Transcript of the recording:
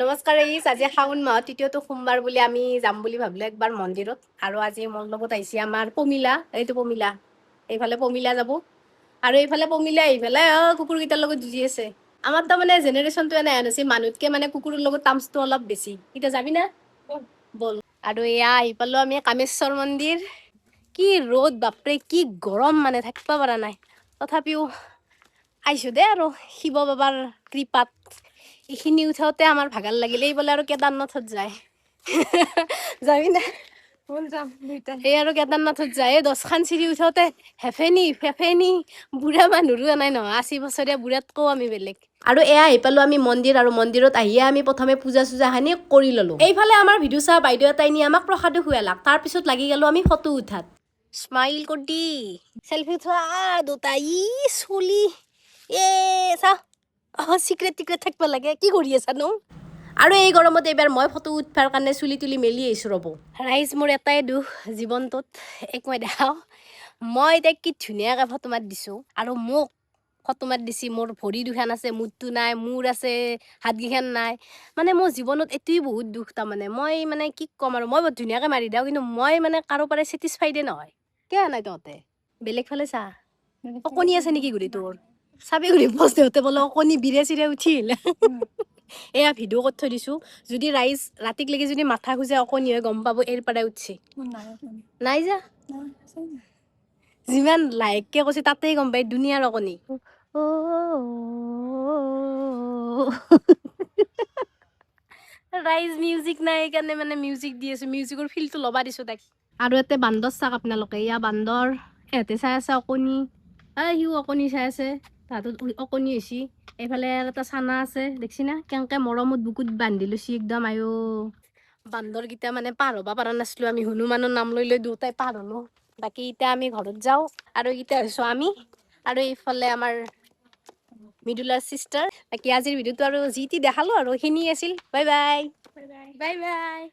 নমস্কাৰ ৰাইজ, আজি শাওণ মাহৰ তৃতীয়টো সোমবাৰ বুলি আমি যাম বুলি ভাবিলোঁ একবাৰ মন্দিৰত। আৰু আজি মোৰ লগত আহিছে আমাৰ পমিলা, এইটো পমিলা, এইফালে পমিলা যাব আৰু এইফালে পমিলা আহি পেলাই কুকুৰকেইটাৰ লগত যুঁজি আছে। আমাৰ তাৰমানে জেনেৰেশ্যনটো এনে হেন হৈছে, মানুহতকে মানে কুকুৰৰ লগত টাৰ্মছটো অলপ বেছি। এতিয়া যাবি না? ব'ল। আৰু এয়া আহি পালোঁ আমি কামেশ্বৰ মন্দিৰ। কি ৰ'দ বাপৰে, কি গৰম, মানে থাকিব পৰা নাই। তথাপিও আহিছোঁ দে আৰু শিৱ বাবাৰ কৃপাত। এইখিনি উঠাওঁতে আমাৰ ভাগাৰ লাগিল। এই বোলে আৰু কেদাৰনাথত যায়, যাবি না? ব'ল যাম দুইটাই। এই আৰু কেদাৰনাথত যায়। এই 10খন চিৰি উঠাওঁতে হেফেনি ফেফেনি, বুঢ়া মানুহৰো নাই নহয়, 80 বছৰীয়া বুঢ়াতকৈও আমি বেলেগ। আৰু এয়া আহি পালোঁ আমি মন্দিৰ। আৰু মন্দিৰত আহিয়ে আমি প্ৰথমে পূজা চূজাখিনি কৰি ল'লোঁ। এইফালে আমাৰ ভিডিঅ' চোৱা বাইদেউ এটাই নি আমাক প্ৰসাদো খুৱালাক। তাৰপিছত লাগি গ'লো আমি ফটো উঠাত। স্মাইল কৰি চেলফি উঠোৱা দুটা। ই চুলি এ চা, চিক্ৰেট টিক্ৰেট থাকিব লাগে। কি কৰি আছা নো? আৰু এই গৰমত এইবাৰ মই ফটো উঠবাৰ কাৰণে চুলি তুলি মেলি আহিছোঁ ৰ'ব। ৰাইজ, মোৰ এটাই দুখ জীৱনটোত, এক মই দেখাওঁ। মই এতিয়া কি ধুনীয়াকৈ ফটো মাত দিছোঁ আৰু মোক ফটো মাত দিছি মোৰ ভৰি দুখন আছে, মূৰটো নাই, মূৰ আছে, হাতকেইখন নাই। মানে মোৰ জীৱনত এইটোৱেই বহুত দুখ। তাৰমানে মই মানে কি ক'ম আৰু, মই বহুত ধুনীয়াকৈ মাৰি দিওঁ, কিন্তু মই মানে কাৰো পৰাই ছেটিছফাইডে নহয়। কিয় নাই তহঁতে? বেলেগ ফালে চা। অকণি আছে নেকি ঘূৰি তোৰ? চাবি ঘূৰি পষ্ট দিওঁতে বোলে অকণি বিৰে চিৰে উঠিল। এয়া ভিডিঅ' কৰি থৈ দিছোঁ, যদি ৰাইজ ৰাতিক লাগি যদি মাথা খোজে অকণি হৈ গম পাব এৰ পৰাই উঠছি। মোৰ নাই অকণি। নাই যা। নাই, আছে নাই? যিমান লাহেকে কৈছে তাতেই গম পাই দুনিয়াৰ অকণি। ৰাইজ, মিউজিক নাই, সেইকাৰণে মানে মিউজিক দি আছো, মিউজিকৰ ফিলটো ল'বা দিছো তাইক। আৰু ইয়াতে বান্দৰ চাওক আপোনালোকে। এয়া বান্দৰ, সিহঁতে চাই আছে অকণি। এই সিও অকণি চাই আছে, তাহাঁতত অকণি হৈছে। এইফালে আৰু এটা চানা আছে, দেখছি না কেনেকে মৰমত বুকুত বান্ধি লৈছি একদম। আয়ো, বান্দৰকেইটা মানে পাৰ হ'ব পৰা নাছিলো আমি, হনুমানৰ নাম লৈ লৈ দুয়োটাই পাৰ হ'লো। বাকী এতিয়া আমি ঘৰত যাওঁ। আৰু এইকেইটা হৈছোঁ আমি আৰু এইফালে আমাৰ মৃদুলাৰ চিষ্টাৰ। বাকী আজিৰ ভিডিঅ'টো আৰু যি টি দেখালো আৰু সেইখিনি আছিল। Bye bye. Bye bye. Bye bye.